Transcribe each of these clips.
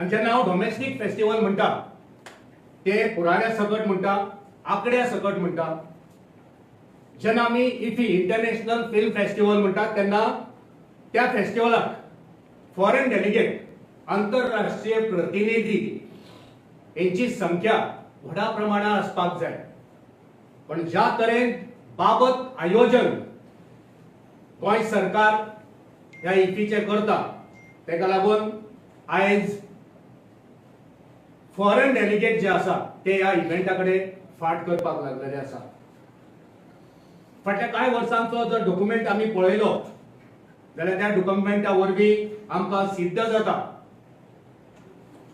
आनी जेन्ना हांव डोमेस्टीक फेस्टिवल म्हणटा ते पुराव्या सकट म्हणटा, आंकड्या सकट म्हणटा. जेन्ना आमी इफी इंटरनॅशनल फिल्म फेस्टिवल म्हणटा तेन्ना त्या फेस्टिवलाक फॉरेन डेलिगेट, आंतरराष्ट्रीय प्रतिनिधी यांची संख्या व्हडा प्रमाणात आसपाक जाय. पण ज्या तरेन बाबत आयोजन गोंय सरकार ह्या इफीचें करता तेका लागून आयज फॉरेन डेलिगेट जे आसा ते ह्या इव्हेंटा कडेन फाट करपाक लागलेले आसा. फाटल्या कांय वर्सांचो जर डॉक्युमेंट आमी पळयलो जाल्यार त्या डॉक्युमेंटा वरवीं आमकां सिद्ध जाता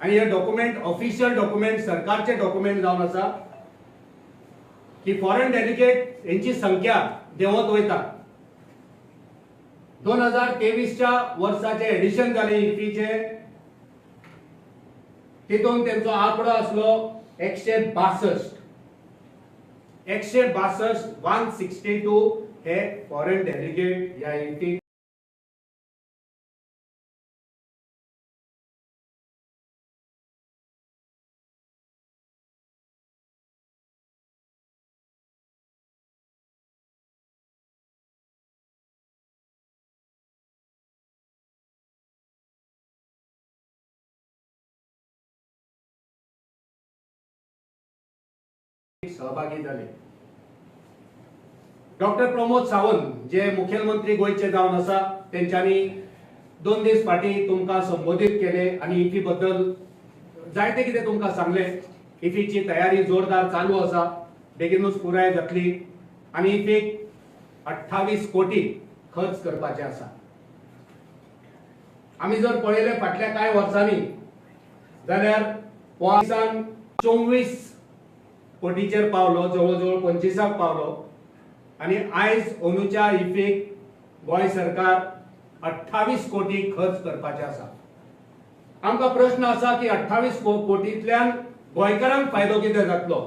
आनी हे डॉक्युमेंट ऑफिशियल डॉक्युमेंट, सरकारचे डॉक्युमेंट जावन आसा की फॉरेन डेलिगेट हेंची संख्या देंवत वयता. 2023च्या वर्साचे एडिशन जालें इफीचे, तितून तेंचो आंकडो आसलो 162, 162, 162 हे फॉरेन डेलिगेट ह्या इफी सहभागी जाले. डॉक्टर प्रमोद सावंत जे मुखेलमंत्री गोंयचे जावन आसा तेंच्यांनी 2 दीस फाटीं तुमकां संबोधीत केले आनी इफी बद्दल जायते कितें तुमकां सांगलें. इफीची तयारी जोरदार चालू आसा, बेगीनूच पुराय जातली आनी इफीक 28 कोटी खर्च करपाचे आसा. आमी जर पळयलें फाटल्या कांय वर्सांनी जाल्यार दिसान 24 कोटीचेर पावलो, जवळ जवळ 25 पावलो आनी आयज अंदूच्या इफीक गोंय सरकार 28 कोटी खर्च करपाचे आसा. आमकां प्रश्न आसा की 28 कोटींतल्यान गोंयकारांक फायदो कितें जातलो,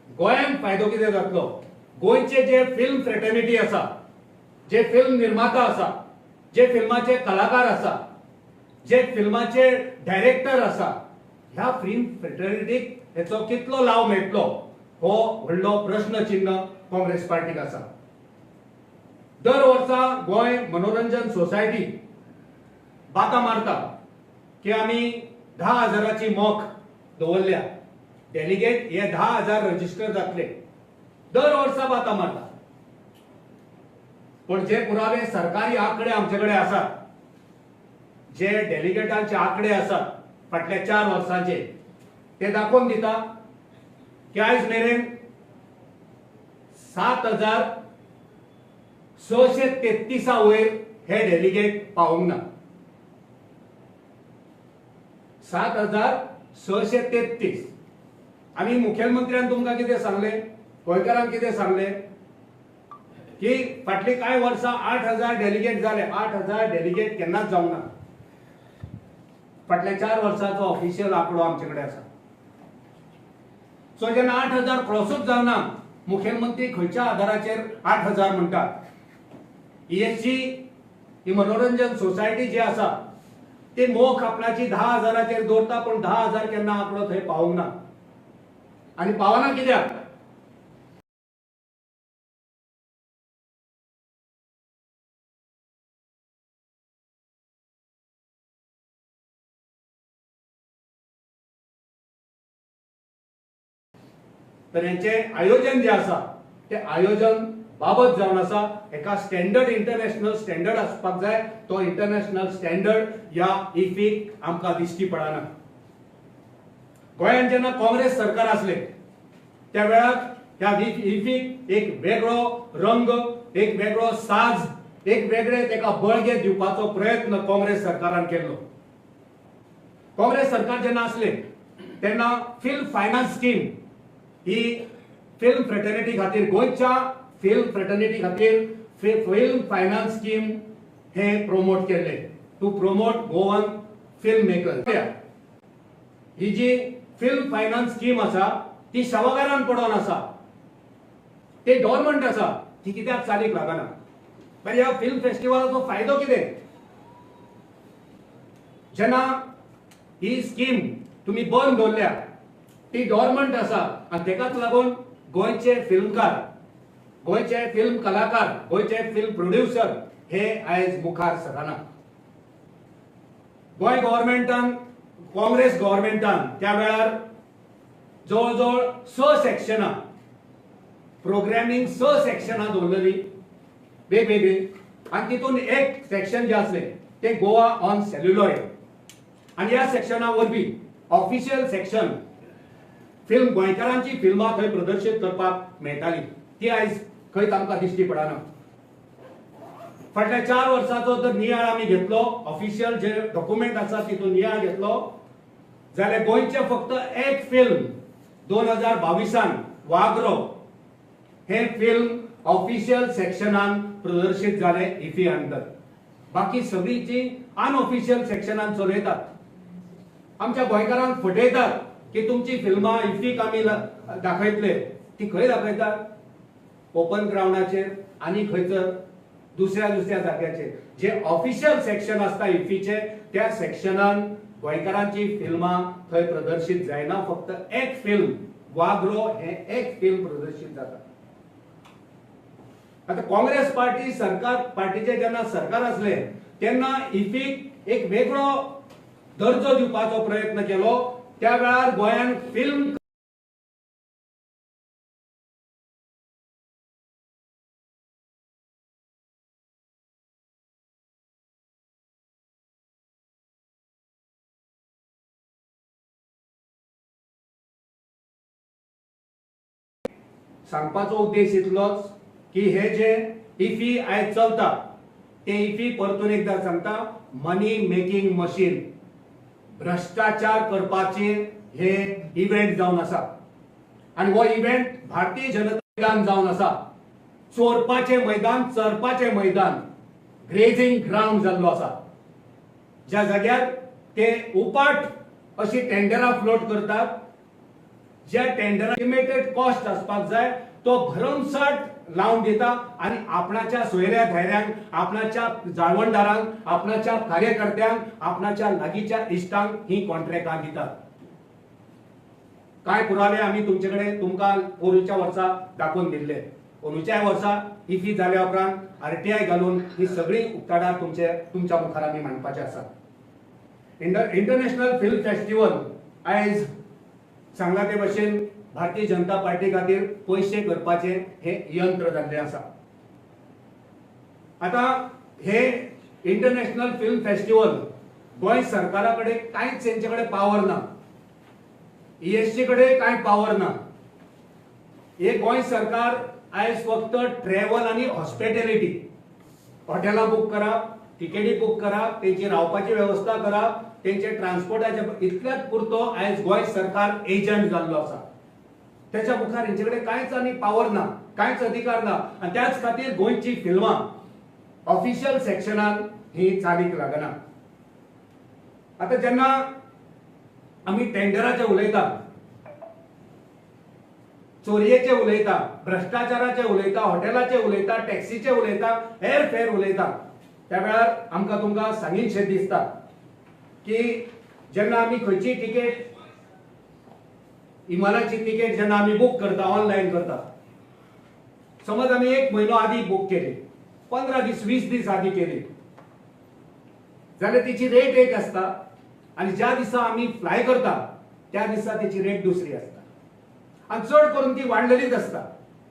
गोंयांक फायदो कितें जातलो? गोंयचे जे फिल्म फ्रेटर्निटी आसा, जे फिल्म निर्माता आसा, जे फिल्माचे कलाकार आसा, जे फिल्माचे डायरेक्टर आसा, ह्या फिल्म फ्रेटर्निटीक हेचो कितलो लाव मेळटलो हो व्हडलो प्रश्नचिन्ह काँग्रेस पार्टीक आसा. दर वर्सा गोंय मनोरंजन सोसायटी बाता मारता की आमी 10,000ची मोख दवरल्या, डेलिगेट हे 10,000 रजिस्टर जातले, दर वर्सा बाता मारता. पण जे पुरावे सरकारी आंकडे आमचे कडेन आसात, जे डेलिगेटांचे आंकडे आसात फाटल्या 4 वर्सांचे, ते दाखोवन दिता की आयज मेरेन 7,633 वयर हे डेलिगेट पावूंक ना. 7,633. आनी मुखेलमंत्र्यान तुमकां कितें सांगलें, गोंयकारांक कितें सांगलें की फाटलीं कांय वर्सां 8,000 डेलिगेट जाले. 8,000 डेलिगेट केन्नाच जावंक ना. फाटल्या 4 वर्सांचो ऑफिशियल आंकडो आमचे कडेन आसा. सो जेन्ना 8,000 क्रॉसूच जावना, मुखेलमंत्री खंयच्या आधाराचेर 8,000 म्हणटा? ESG ही मनोरंजन सोसायटी जी आसा ती मोख आपणाची 10,000चेर दवरता, पूण 10,000 केन्ना आंकडो थंय पावूंक ना. आनी पावना कित्याक? तर हेंचे आयोजन जे आसा ते आयोजन बाबत जावन आसा. एका स्टँडर्ड, इंटरनॅशनल स्टँडर्ड आसपाक जाय, तो इंटरनॅशनल स्टँडर्ड ह्या इफीक आमकां दिश्टी पडना. गोंयांत जेन्ना काँग्रेस सरकार आसलें त्या वेळार ह्या इफीक एक वेगळो रंग, एक वेगळो साज, एक वेगळे तेका बळगें दिवपाचो प्रयत्न काँग्रेस सरकारान केल्लो. काँग्रेस सरकार जेन्ना आसलें तेन्ना फिल्म फायनान्स स्कीम ही फिल्म फ्रेटर्निटी खातीर, गोंयच्या फिल्म फ्रेटर्निटी खातीर फिल्म फायनान्स स्कीम हे प्रोमोट केल्ले, to promote Goan film makers. He ji film finance scheme आसा ती शवागारान पडोन आसा, ते डॉर्मंट आसा, ती कित्याक चालीक लागना? बरें, ह्या फिल्म फेस्टिवलाचो फायदो कितें? जेन्ना ही स्कीम तुमी बंद दवरल्या, ती डॉर्मंट आसा आनी तेकाच लागून गोंयचे फिल्मकार, गोंयचे फिल्म कलाकार, गोंयचे फिल्म प्रोड्युसर हे आयज मुखार सरना. गोंय गव्हर्मेंटान, काँग्रेस गव्हर्मेंटान त्या वेळार जवळ जवळ 6 सेक्शनां प्रोग्रामींग, 6 सेक्शनां दवरलेली वेगवेगळी आनी तितून एक सेक्शन जें आसलें तें गोवा ऑन सेल्युलॉयड. आनी ह्या सेक्शना वरवीं ऑफिशियल सेक्शन फिल्म गोंयकारांची फिल्मां थंय प्रदर्शीत करपाक मेळटाली, ती आयज खंयच आमकां दिश्टी पडना. फाटल्या 4 वर्सांचो जर नियाळ आमी घेतलो, ऑफिशियल जे डॉक्युमेंट आसा तितून नियाळ घेतलो जाल्यार गोंयचें फक्त एक फिल्म 2022 वागरो हे फिल्म ऑफिशियल सेक्शनान प्रदर्शीत जालें इफी अंडर. बाकी सगळी जी अनऑफिशियल सेक्शनान चलयतात. आमच्या गोंयकारांक फटयतात की तुमची फिल्मां इफीक आमी दाखयतले, ती खंय दाखयतात? ओपन ग्रावंडाचेर आनी खंयसर दुसऱ्या दुसऱ्या जाग्याचेर. जे ऑफिशियल सेक्शन आसता इफीचे त्या सेक्शनान गोंयकारांची फिल्मां थंय प्रदर्शीत जायना. फक्त एक फिल्म वागरो हे एक फिल्म प्रदर्शीत जाता. आतां काँग्रेस पार्टी सरकार पार्टीचे जेन्ना सरकार आसले तेन्ना इफीक एक वेगळो दर्जो दिवपाचो प्रयत्न केलो. त्या वेळार गोंयान फिल्म सांगपाचो उद्देश इतलोच की हे जे इफी आयज चलता ते इफी परतून एकदा सांगता, मनी मेकिंग मशीन, भ्रष्टाचार करपाचे हे इव्हेंट जावन आसा आनी हो इव्हेंट भारतीय जनता मैदान जावन आसा. चोरपाचें मैदान, चरपाचें मैदान, ग्रेजिंग ग्रावंड जाल्लो आसा, ज्या जाग्यार ते उपाट अशी टेंडरां फ्लोट करतात. ज्या टेंडरा एस्टिमेटेड कॉस्ट आसपाक जाय तो भरमसाठ लावन दिता आनी आपणाच्या सोयऱ्या धायऱ्यांक, आपणाच्या जाळवणदारांक, आपणाच्या कार्यकर्त्यांक, आपणाच्या लागींच्या इश्टांक ही कॉन्ट्रॅक्टां दितात. कांय पुरावे आमी तुमचे कडेन तुमकां पोरूच्या वर्सा दाखोवन दिल्ले. अंदूच्याय वर्सा इफी जाल्या उपरांत आरटीआय घालून ही सगळी उक्ताडार तुमच्या मुखार आमी मांडपाचे आसात. इंटरनॅशनल फिल्म फेस्टिवल आयज सांगला ते भशेन भारतीय जनता पार्टी खातीर पयशे करपाचे हे यंत्र जाल्लें आसा. आतां हे इंटरनॅशनल फिल्म फेस्टिवल गोंय सरकारा कडेन कांयच तेंचे कडेन पावर ना, ईएससी कडेन कांय पावर ना. हे गोंय सरकार आयज फक्त ट्रॅव्हल आनी हॉस्पिटॅलिटी, हॉटेलां बूक करप, तिकेटी बूक करप, तेंची रावपाची वेवस्था करप, तेंचे ट्रान्सपोर्टाचे, इतल्याच पुरतो आयज गोंय सरकार एजंट जाल्लो आसा. त्याच्या मुखार हेंचे कडेन कांयच आनी पावर ना, कांयच अधिकार ना आनी त्याच खातीर गोंयची फिल्मां ऑफिशियल सेक्शनान ही चालीक लागना. आतां जेन्ना आमी टेंडराचे उलयता, चोरयेचे उलयता, भ्रष्टाचाराचे उलयता, हॉटेलाचे उलयता, टॅक्सीचे उलयता, हेर फेर उलयता, त्या वेळार आमकां तुमकां सांगीनशें दिसता की जेन्ना आमी खंयची तिकेट, विमानाची तिकेट जेन्ना आमी बूक करता, ऑनलायन करता, समज आमी 1 म्हयनो आदी बूक केली, 15 दीस 20 दीस आदी केली जाल्यार तिची रेट एक आसता आनी ज्या दिसा आमी फ्लाय करता त्या दिसा तिची रेट दुसरी आसता आनी चड करून ती वाडलेलीच आसता,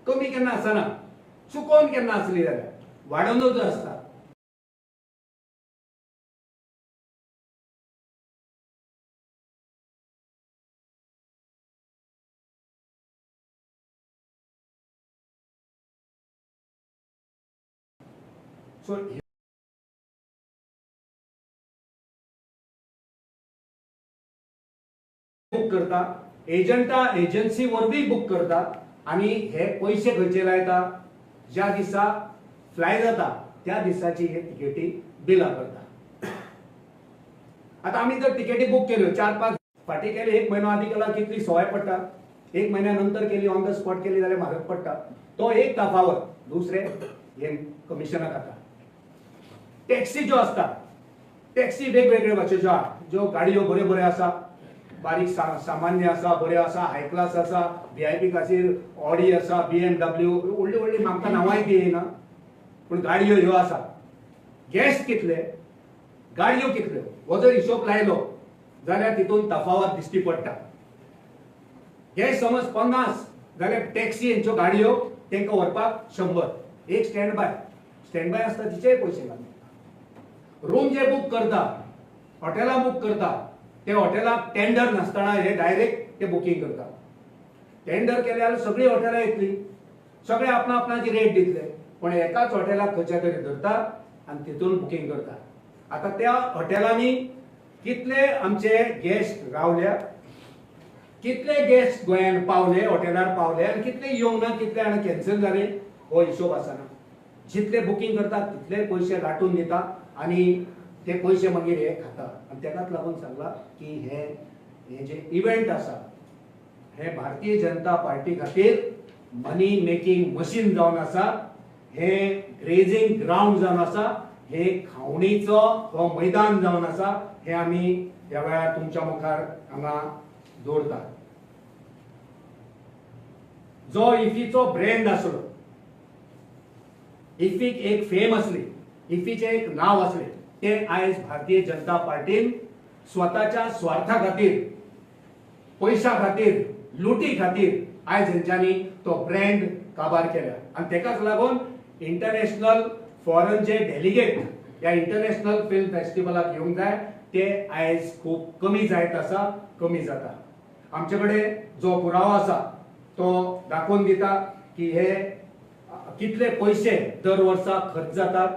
कमी केन्ना आसना, चुकोवन केन्ना आसली जाल्यार वाडोवनूच आसता. सो बुक करता एजंटा एजन्सी वरवीं बुक करता आनी हे पयशे खंयचे लायता, ज्या दिसा फ्लाय जाता त्या दिसाची हे तिकेटी बिलां करता. आतां आमी जर तिकेटी बुक केल्यो 4-5 फाटीं केले, 1 म्हयनो आदी केला कितली सवाय पडटा, 1 म्हयन्या नंतर केली ऑन the spot केली जाल्यार म्हारग पडटा. तो एक तफावत, दुसरें हे कमिशना खाता. टॅक्सी ज्यो आसता टॅक्सी वेगवेगळे भाशेच्यो आहा, ज्यो गाडयो बऱ्यो बऱ्यो आसा, बारीक सामान्य आसा, बऱ्यो आसा, हाय क्लास आसा, व्हीआयपी खातीर ऑडी आसा, BMW, व्हडली व्हडली म्हाका नांवांय बी येना, पूण गाडयो ह्यो आसा. गॅस्ट कितले, गाडयो कितल्यो, हो जर हिशोब लायलो जाल्यार तितून तफावत दिश्टी पडटा. गॅस्ट समज 50 जाल्यार टॅक्सी हेंच्यो गाडयो तांकां व्हरपाक 100, एक स्टँड बाय, स्टँड बाय आसता तिचेय पयशे लागता. रूम जे बूक करता, हॉटेलां बूक करता, ते हॉटेलाक टेंडर नासतना हे डायरेक्ट ते बुकींग करता. टेंडर केल्यार सगळीं हॉटेलां येतली, सगळे आपणा आपणाची रेट दितले, पण एकाच हॉटेलाक खंयच्या तरी धरता आनी तितून बुकींग करता. आतां त्या हॉटेलांनी कितले आमचे गेस्ट रावल्या, कितले गेस्ट गोंयान पावले, हॉटेलार पावले आनी कितले येवंक ना, कितले जाणां कॅन्सल जाले, हो हिशोब आसना. जितले बुकींग करतात तितले पयशे लाटून दिता आनी ते पयशे मागीर हे खाता. आनी तेकाच लागून सांगला की हे हे जे इव्हेंट आसा हे भारतीय जनता पार्टी खातीर मनी मेकिंग मशीन जावन आसा, हे ग्रेजिंग ग्रावंड जावन आसा, हे खावणीचो हो मैदान जावन आसा, हे आमी ह्या वेळार तुमच्या मुखार हांगा दवरतात. जो इफीचो ब्रँड आसलो, इफीक एक फेम आसली, इफीचें एक नांव आसलें, तें आयज भारतीय जनता पार्टीन स्वताच्या स्वार्था खातीर, पयशा खातीर, लुटी खातीर आयज हेंच्यांनी तो ब्रँड काबार केल्या. आनी तेकाच लागून इंटरनॅशनल फॉरन जे डेलिगेट ह्या इंटरनॅशनल फिल्म फेस्टिवलाक येवंक जाय ते आयज खूब कमी जायत आसा, कमी जाता. आमचे कडेन जो पुरावो आसा तो दाखोवन दिता की हे कितले पयशे दर वर्सा खर्च जातात.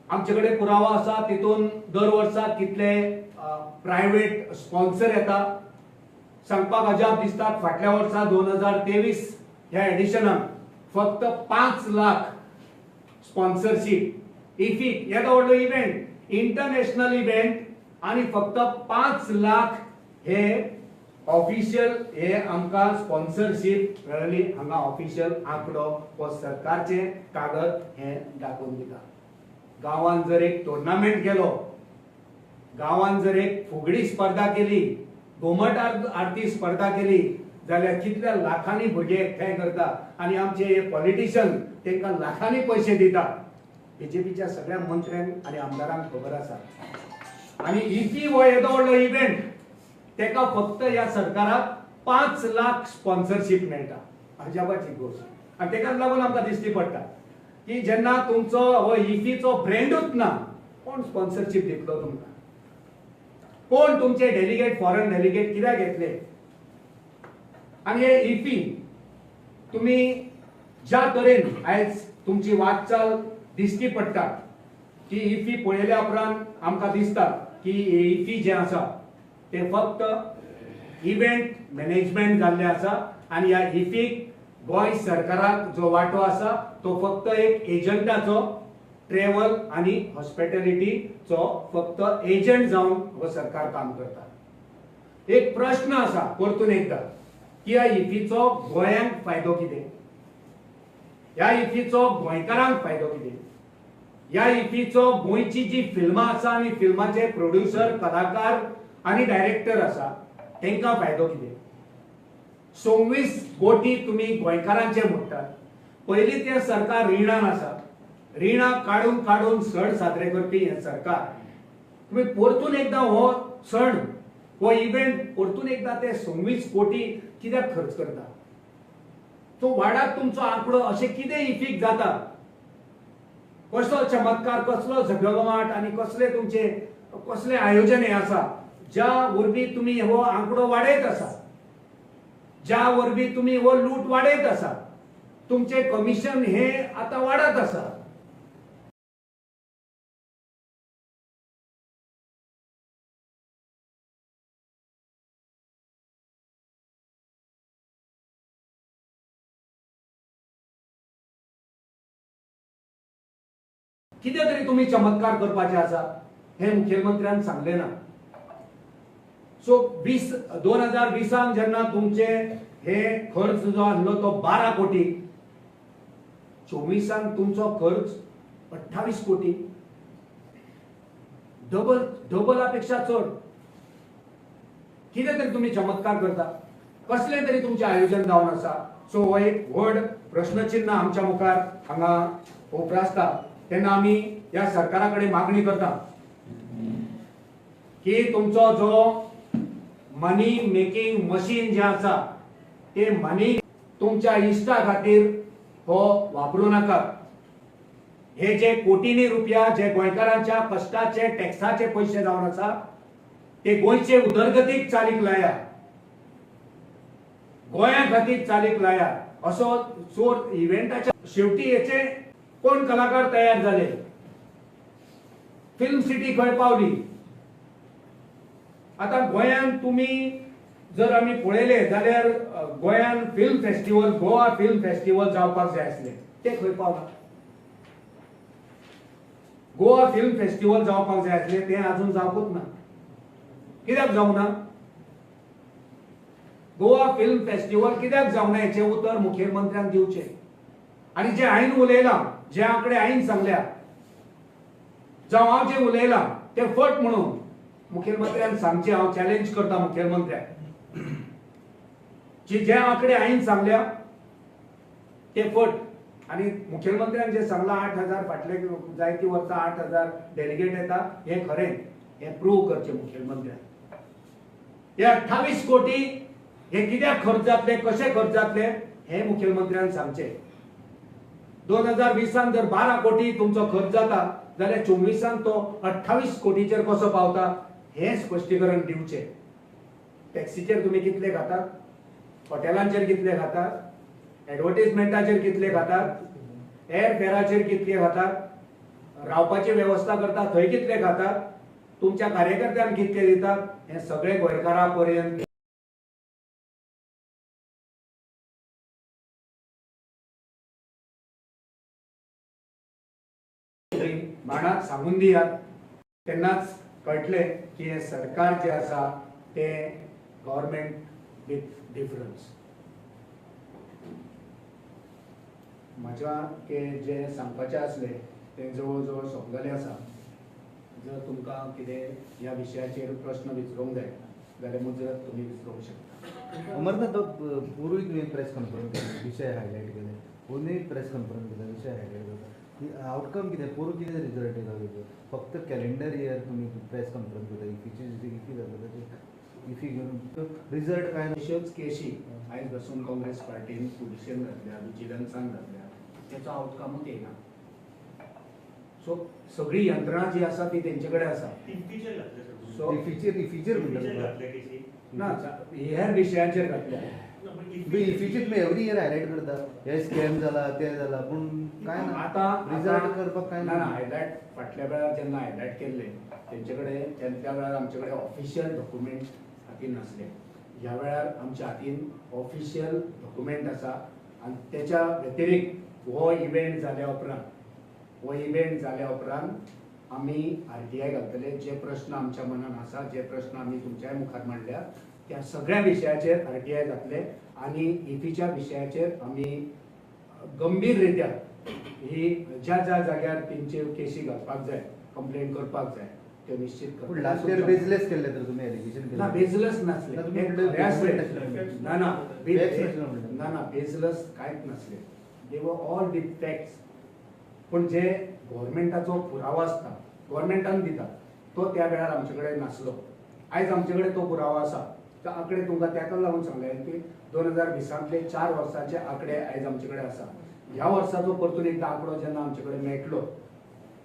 आमचे कडेन पुरावो आसा तितून दर वर्सा कितले प्रायव्हेट स्पॉन्सर येता. सांगपाक अजाप दिसतात, फाटल्या वर्सा 2023 ह्या एडिशनाक फक्त 5 लाख स्पॉन्सरशीप इफीक, येदो व्हडलो इव्हेंट, इंटरनॅशनल इव्हेंट, आनी फक्त 5 लाख हे ऑफिशियल हे आमकां स्पॉन्सरशीप मेळ्ळी. हांगा ऑफिशियल आंकडो हो सरकारचें कागद हे दाखोवन दिता. गांवान जर एक टुर्नामेंट केलो, गांवान जर एक फुगडी स्पर्धा केली, घुमट आरती स्पर्धा केली जाल्यार कितल्या लाखांनी भुरगे एकठांय करता आनी आमचे हे पॉलिटिशियन तांकां लाखांनी पयशे दिता. बीजेपीच्या सगळ्या मंत्र्यांक आनी आमदारांक खबर आसा. आनी इफी हो येदो व्हडलो इव्हेंट, तेका फक्त ह्या सरकाराक 5 लाख स्पॉन्सरशीप मेळटा. अजापाची गोश्ट. आनी तेकाच लागून आमकां दिश्टी पडटा की जेन्ना तुमचो हो इफीचो ब्रँडूच ना, कोण स्पॉन्सरशीप दितलो तुमकां? कोण तुमचे डेलिगेट, फॉरन डेलिगेट कित्याक घेतले? आनी हे इफी तुमी ज्या तरेन आयज तुमची वाटचाल दिश्टी पडटा की इफी पळयल्या उपरांत आमकां दिसता की इफी जें आसा ते फक्त इव्हेंट मॅनेजमेंट जाल्लें आसा आनी ह्या इफीक गोंय सरकाराक जो वांटो आसा तो फक्त एक एजंटाचो, ट्रेवल आनी हॉस्पिटॅलिटीचो फक्त एजंट जावन हो सरकार काम करता. एक प्रश्न आसा परतून एकदा की ह्या इफीचो गोंयांक फायदो कितें, ह्या इफीचो गोंयकारांक फायदो कितें, ह्या इफीचो गोंयची जी फिल्मां आसा आनी फिल्माचे प्रोड्युसर, कलाकार आनी डायरेक्टर आसा तांकां फायदो कितें? 26 कोटी तुमी गोंयकारांचे म्हणटात. पयलीं तें सरकार रिणान आसा, रिणां काडून काडून सण साजरे करपी हें सरकार. तुमी परतून एकदां हो सण, हो इव्हेंट परतून एकदां ते 26 कोटी कित्याक खर्च करता? तो वाडाक तुमचो आंकडो अशें कितें इफीक जाता? कसलो चमत्कार, कसलो झगमगाट आनी कसले तुमचे कसलें आयोजन हें आसा ज्या वरवीं तुमी हो आंकडो वाडयत आसा, ज्या वरवीं तुमी हो लूट वाडयत आसा, तुमचें कमिशन हे आतां वाडत आसा. कितें तरी तुमी चमत्कार करपाचे आसा हें मुखेलमंत्र्यान सांगलें ना. सो 2020 जेन्ना तुमचे हे खर्च जो आसलो तो 12 कोटी, 24 तुमचो खर्च 28 कोटी. डबल डबला पेक्षा चड. कितें तरी तुमी चमत्कार करता, कसलें तरी तुमचें आयोजन जावन आसा. सो हो एक व्हड प्रश्नचिन्ह आमच्या मुखार हांगा उप्रासता. तेन्ना आमी ह्या सरकारा कडेन मागणी करता की तुमचो जो मनी मेकिंग मशीन जें आसा ते मनी तुमच्या इश्टा खातीर हो वापरूं नाकात. हे जे कोटींनी रुपया जे गोंयकारांच्या कश्टाचे टॅक्साचे पयशे जावन आसा ते गोंयचे उदरगतीक चालीक लाया, गोंया खातीर चालीक लाया. असो चोर इव्हेंटाच्या शेवटी हेचे कोण कलाकार तयार जाले, फिल्म सिटी खंय पावली. आतां गोंयांत तुमी जर आमी पळयले जाल्यार गोंयांत film festival, Goa film festival जावपाक जाय आसले, ते खंय पावला. गोवा फिल्म फेस्टिवल जावपाक जाय आसले, ते अजून जावपूच ना. कित्याक जावना गोवा फिल्म फेस्टिवल? कित्याक जावना हेचें उतर मुखेलमंत्र्यान दिवचें. आनी जे हांवें उलयलां, जे आंकडे हांवें सांगल्या, जावं हांव जें उलयलां तें फट म्हणून मुखेलमंत्र्यान सांगचें. हांव चॅलेंज करता मुखेलमंत्र्याक जे आंकडे हांवें सांगल्या ते फट. आनी मुखेलमंत्र्यान जे सांगलां 8,000 फाटले जायतीं वर्सां 8,000 डेलिगेट येता, हें खरें, हें प्रूव करचें मुखेलमंत्र्यान. हे 28 कोटी हे कित्याक खर्च जातले, कशे खर्च जातले हें मुखेलमंत्र्यान सांगचें. 2020 जर 12 कोटी तुमचो खर्च जाता जाल्यार 24 तो 28 कोटीचेर कसो पावता हें स्पश्टीकरण दिवचें. टॅक्सीचेर तुमी कितले खातात, हॉटेलांचेर कितले खातात, एडवर्टीजमेंटाचेर कितले खातात, एअर फेराचेर कितले खातात, रावपाची वेवस्था करता थंय कितले खातात, तुमच्या कार्यकर्त्यांक कितले दितात, हें सगळें गोंयकारां पर्यंत माणात सांगून दियात. तेन्नाच कळटलें की हें सरकार जें आसा तें गव्हर्मेंट विथ डिफरन्स. म्हाज्या के जें सांगपाचें आसलें तें जवळ जवळ सोंपलेलें आसा. जर तुमकां कितें ह्या विशयाचेर प्रश्न विचारूंक जाय जाल्यार मुजरत तुमी विचारूंक शकता. अमरनाथ, पूर्वी तुवें प्रेस कॉन्फरन्स केली, विशय हायलायट केले, पोरूय प्रेस कॉन्फरन्स केला, विशय हायलायट करता, आवटकम कितें, पोरू कितें रिजल्ट येयलो? फक्त कॅलेंडर इयर तुमी प्रेस कॉन्फरन्स करता, इफीची इफी जाता ताचे इफी घेवन रिजल्ट काय ना. तश्योच केशी आयज पासून काँग्रेस पार्टीन पुलिशेन घातल्या, विजिलन्सान घातल्या, तेचो आवटकमूच येयना. सो सगळी यंत्रणा जी आसा ती तेंचे कडेन आसा. सो इफीचेर ना, हेर विशयांचेर घातल्या. इफीचे तुमी एवरी इयर हायलायट करता, हे स्कॅम जाला ते जाला, पूण काय ना आतां रिजल्ट करपाक काय ना. हायलायट फाटल्या वेळार जेन्ना हायलायट केल्ले तेंचे कडेन, त्या वेळार आमचे कडेन ऑफिशियल डॉक्युमेंट हातीन नासले. ह्या वेळार आमच्या हातीन ऑफिशियल डॉक्युमेंट आसा. आनी तेच्या व्यतिरिक्त हो इव्हेंट जाल्या उपरांत, हो इव्हेंट जाल्या उपरांत आमी RTI घालतले. जे प्रश्न आमच्या मनान आसा, जे प्रश्न आमी तुमच्याय मुखार मांडल्या त्या सगळ्या विशयाचेर RTI जातले. आनी इफीच्या विशयाचेर आमी गंभीर रित्या ही ज्या ज्या जाग्यार तेंच्यो केशी घालपाक जाय, कंप्लेन करपाक जाय, त्यो निश्चित पूण लास्ट इयर बेजलेस केल्ले तर तुमी एलिगेशन केल्लें? ना, बेजलेस नासलें, ना ना ना ना, बेजलेस कांयच नासलें. They were all with facts. पूण जे गव्हर्मेंटाचो पुरावो आसता, गव्हर्मेंटान दिता, तो त्या वेळार आमचे कडेन नासलो. आयज आमचे कडेन तो पुरावो आसा. तो आंकडे तुमकां तेका लागून सांगले की 2020 4 वर्सांचे आंकडे आयज आमचे कडेन आसा. ह्या वर्साचो परतून एकदां आंकडो जेन्ना आमचे कडेन मेळटलो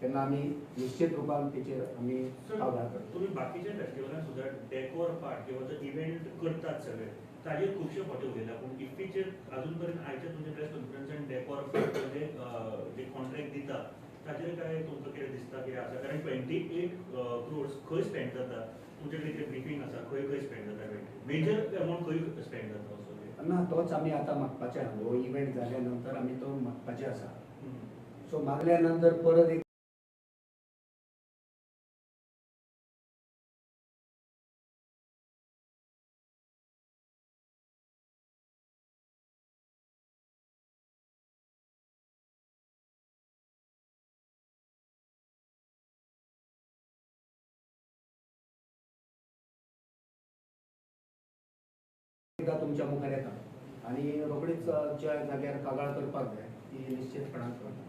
तेन्ना आमी निश्चित रुपान तेचेर आमी कागाळ करतले. तुमी बाकीच्या फेस्टिवलान सुद्दां डेकोर पार्ट किंवा जो इव्हेंट करतात सगळे ताजेर खुबशे फावटी उलयला, पूण इफ्फीचेर अजून पर्यंत आयच्या तुमच्या प्रेस कॉन्फरन्सान डेकोर पार्ट म्हणजे जे कॉन्ट्रॅक्ट दिता ताजेर काय तुमकां कितें दिसता कितें आसा? कारण 28 क्रोर्स खंय स्पेंड जाता, तुमचे कडेन कितें ब्रिफींग आसा, खंय खंय स्पेंड जाता, मेजर अमावंट खंय स्पेंड जाता असो? ना, तोच आमी आतां मागपाचे आहा. हो इव्हेंट जाल्या नंतर आमी तो मागपाचे आसा. सो मागल्या नंतर परत एक एकदां तुमच्या मुखार येता आनी रोखडीच ज्या जाग्यार कागाळ करपाक जाय ती निश्चितपणान करता.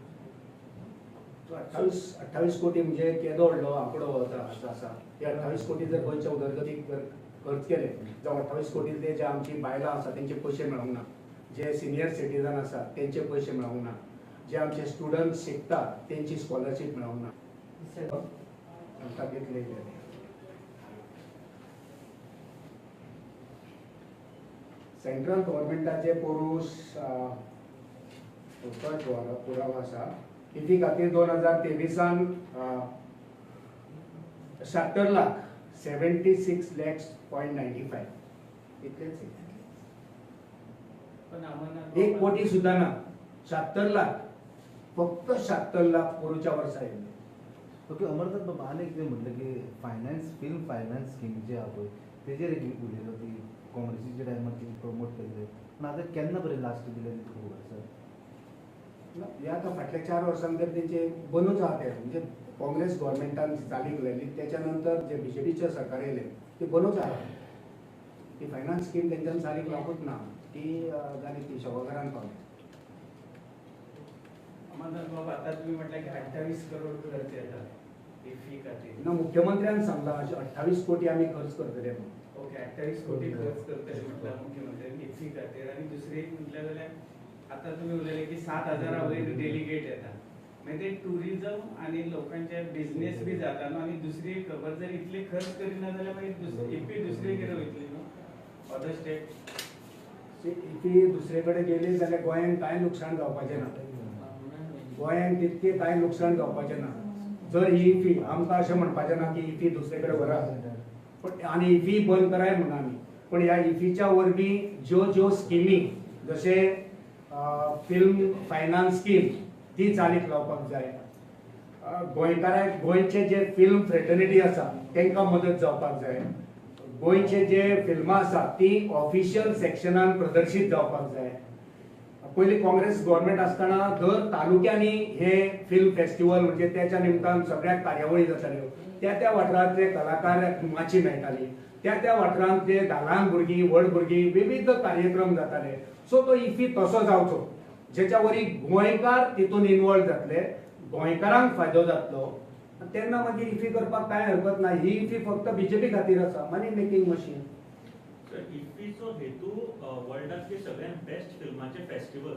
28 कोटी म्हणजे केदो व्हडलो आंकडो आसा. हे 28 कोटी जर गोंयच्या उदरगतीक जर खर्च केले जावं 28 कोटींतले जे आमची बायलां आसा तेंचे पयशे मेळोंक ना, जे सिनियर सिटीजन आसा तेंचे पयशे मेळोंक ना, जे आमचे स्टुडंट शिकता तेंची स्कॉलरशीप मेळोंक ना, तातूंतले सेंट्रल गव्हर्मेंटाचे पोरूं पुरावो आसा. इफी खातीर 2023 76 लाख 76.95 lakhs इतलेच. 1 कोटी सुद्धा ना, 76 लाख, फक्त 76 लाख पोरूच्या वर्सा येयले. ओके अमरनाथ बाबा, आनी कितें म्हटलें की फायनान्स फिल्म फायनान्स स्कीम जी आहा पळय तेजेर एक उलयलो ती काँग्रेसीच्या टायमार ती प्रमोट केल्ले, पूण आतां केन्ना पर्यंत लास्ट दिले ती खबर आसा? हे आतां फाटल्या 4 वर्सां भितर तेंचे बंदूच आहा ते, म्हणजे काँग्रेस गव्हर्मेंटान चालीक लायली त्याच्या नंतर जे बीजेपीचे सरकार येयले ती बंदूच आहा. ती फायनान्स स्कीम तेंच्यान चालीक लावपूच ना, ती जाली ती शवाघरान पावली. अमरनाथ बाबा, आता तुम्ही म्हटलं की 28 करोड खर्च येतात इफ्फी खातीर. ना, मुख्यमंत्र्यान सांगला अशें 28 कोटी आमी खर्च करतले म्हणून. ओके, 28 कोटी खर्च करतले म्हटलं मुख्यमंत्र्यान इफ्फी खातीर. आनी दुसरी म्हटलं जाल्यार आता तुम्ही उलयले की 7,000 वयर डेलिगेट येतात, मागीर ते टुरिझम आनी लोकांचे बिझनेस बी जाता न्हू. आनी दुसरी खबर जर इतले खर्च करिना जाल्यार मागीर इफ्फी दुसरे कडेन वयतली न्हू, अदर स्टेट. इफ्फी दुसरे कडेन गेली जाल्यार गोंयांत कांय लुकसाण जावपाचें ना, गोंयांत तितकें कांय लुकसाण जावपाचें ना. जर ही इफ्फी आमकां अशें म्हणपाचें ना की इफ्फी दुसरे कडेन व्हरात, पण आनी इफ्फी बंद कराय म्हणून आमी, पण ह्या इफ्फीच्या वरवीं ज्यो ज्यो स्किमी जशें फिल्म फायनान्स स्कीम ती चालीक लावपाक जाय, गोंयकारांक गोंयचे जे फिल्म फ्रेटर्निटी आसा तांकां मदत जावपाक जाय, गोंयचे जे फिल्मां आसा ती ऑफिशियल सेक्शनान प्रदर्शीत जावपाक जाय. पयलीं काँग्रेस गव्हर्मेंट आसतना दर तालुक्यांनी हे फिल्म फेस्टिवल म्हणजे त्याच्या निमतान सगळ्याक कार्यावळी जाताल्यो, त्या त्या वाठारांतले कलाकार माची मेळटाली, त्या त्या वाठारांतले धालां भुरगीं व्हड भुरगीं विविध कार्यक्रम जाताले. सो तो इफ्फी तसो जावचो जेच्या वरी गोंयकार तितून इनवॉल्व जातले, गोंयकारांक फायदो जातलो, तेन्ना मागीर इफ्फी करपाक कांय हरकत ना. ही इफ्फी फक्त बीजेपी खातीर आसा, मनी मेकिंग मशीन. इफ्फीचो हेतू वर्ल्डांतले सगळ्यात बेस्ट फिल्माचे फेस्टिवल,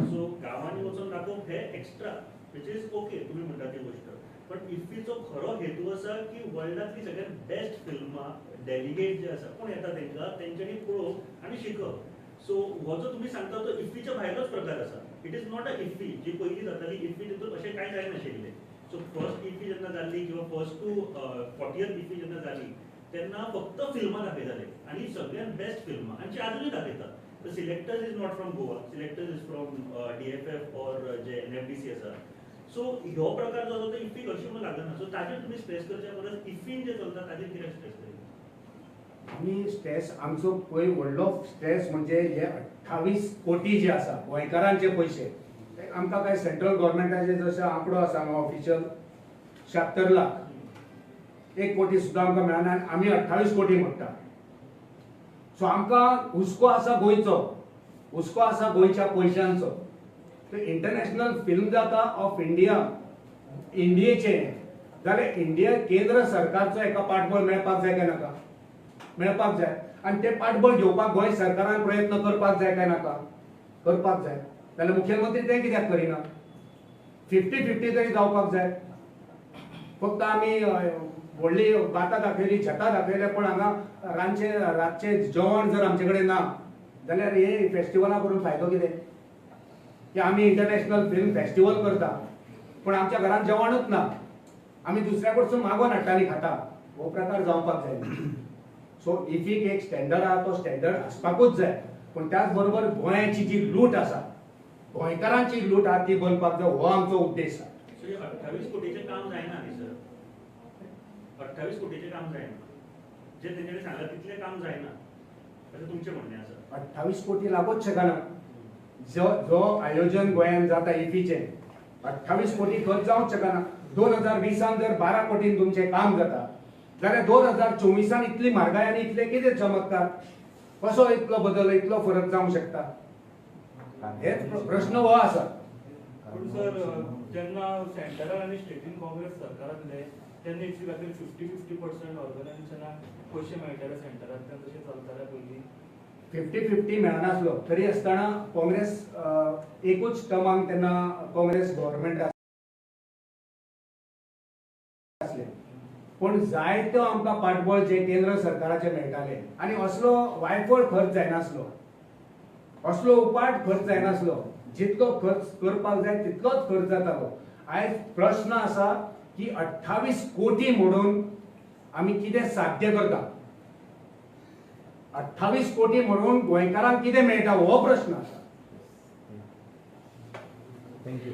सो गांवांनी वचून दाखोवप हे एक्स्ट्रा, which is okay तुमी म्हणटा ती गोष्ट, पण इफ्फीचो खरो हेतू आसा की वर्ल्डांतली सगळ्यात बेस्ट फिल्मां डेलिगेट जे आसा कोण येता तेंकां तेंच्यांनी पळोवप आनी शिकप. सो हो जो तुमी सांगता तो इफ्फीच्या भायलोच प्रकार आसा. It is not a IFFI जी पयलीं जाताली इफ्फी तितून अशें कांय जायनाशिल्लें. सो फर्स्ट इफ्फी जेन्ना जाल्ली किंवा फर्स्ट टू 40th IFFI जेन्ना जाली तेन्ना फक्त फिल्मां दाखयताले आनी सगळ्यात बेस्ट फिल्मां आनी आजुनूय दाखयतात. The selectors is not from Goa, selectors is from DFF or J NFDC आसा. सो ह्यो प्रकार जो आसा तो इफ्फीक अशी म्हणून लागना. सो ताजेर तुमी स्ट्रेस करच्या परस इफ्फीन जे चलता ताजेर कित्याक स्ट्रेस करिना? आमी स्ट्रेस आमचो पळय व्हडलो स्ट्रेस म्हणजे हे 28 कोटी जे आसा गोंयकारांचे पयशे, आमकां काय सेंट्रल गव्हर्मेंटाचे जशें आंकडो आसा हांगा ऑफिशियल 76 लाख, 1 कोटी सुद्दां आमकां मेळना आनी आमी 28 कोटी म्हणटा. सो आमकां हुस्को आसा गोंयचो, हुस्को आसा गोंयच्या पयशांचो. तर इंटरनॅशनल फिल्म जाता ऑफ इंडिया, इंडियेचे जाल्यार इंडिया केंद्र सरकारचो एका पाठबळ मेळपाक जाय काय नाका? मेळपाक जाय. आनी ते पाठबळ घेवपाक गोंय सरकारान प्रयत्न करपाक जाय काय नाका? करपाक जाय. जाल्यार मुख्यमंत्री तें कित्याक करिना? 50-50 तरी जावपाक जाय. फक्त आमी व्हडली बातां दाखयली, शेतां दाखयले, पण हांगा रांदचे रातचें जेवण जर आमचे कडेन ना जाल्यार हे फेस्टिवला करून फायदो कितें? की आमी इंटरनॅशनल फिल्म फेस्टिवल करता पण आमच्या घरांत जेवणूच ना, आमी दुसऱ्या कडसून मागोवन हाडटा आनी खाता, हो प्रकार जावपाक जायना. सो इफीक एक स्टँडर्ड आहा, तो स्टँडर्ड आसपाकूच जाय, पूण त्याच बरोबर गोंयाची जी लूट आसा, गोंयकारांची लूट आहा ती बंद जाय, हो आमचो उद्देश आसा. 28 कोटीचें काम जायना न्ही सर, 28 कोटीचें काम जायना, जे तेंच्यांनी सांगलां तितलें काम जायना अशें तुमचें म्हणणें आसा. 28 कोटी लागूच शकना. जो जो आयोजन गोंयांत जाता इफीचें 28 कोटी खर्च जावंक शकना. 2020 जर 12 कोटीन तुमचें काम जाता जाल्यार 2024 इतली म्हारगाय आनी इतले कितें चमत्कार. कसो इतलो बदल, इतलो फरक जावंक शकता? हेच प्रश्न हो आसा. पूण सर, जेन्ना सेंटरान आनी स्टेटीन काँग्रेस सरकार आसले तेन्ना इफ्फी खातीर 50-50% ऑर्गनायझेशनाक पयशे मेळटाले सेंटरांतल्यान, तशें चलताले पयलीं. 50-50 मेळनासलो तरी आसतना काँग्रेस एकूच टर्माक तेन्ना काँग्रेस गव्हर्मेंट आसले, पूण जायतो आमकां पाठबळ जे केंद्र सरकाराचे मेळटाले आनी असलो वायफळ खर्च जायनासलो, असलो उपाट खर्च जायनासलो. जितलो खर्च करपाक जाय तितलोच खर्च जातालो. आयज प्रश्न आसा की 28 कोटी म्हणून आमी कितें साध्य करता? 28 कोटी म्हणून गोंयकारांक कितें मेळटा हो प्रश्न आसा. Thank you.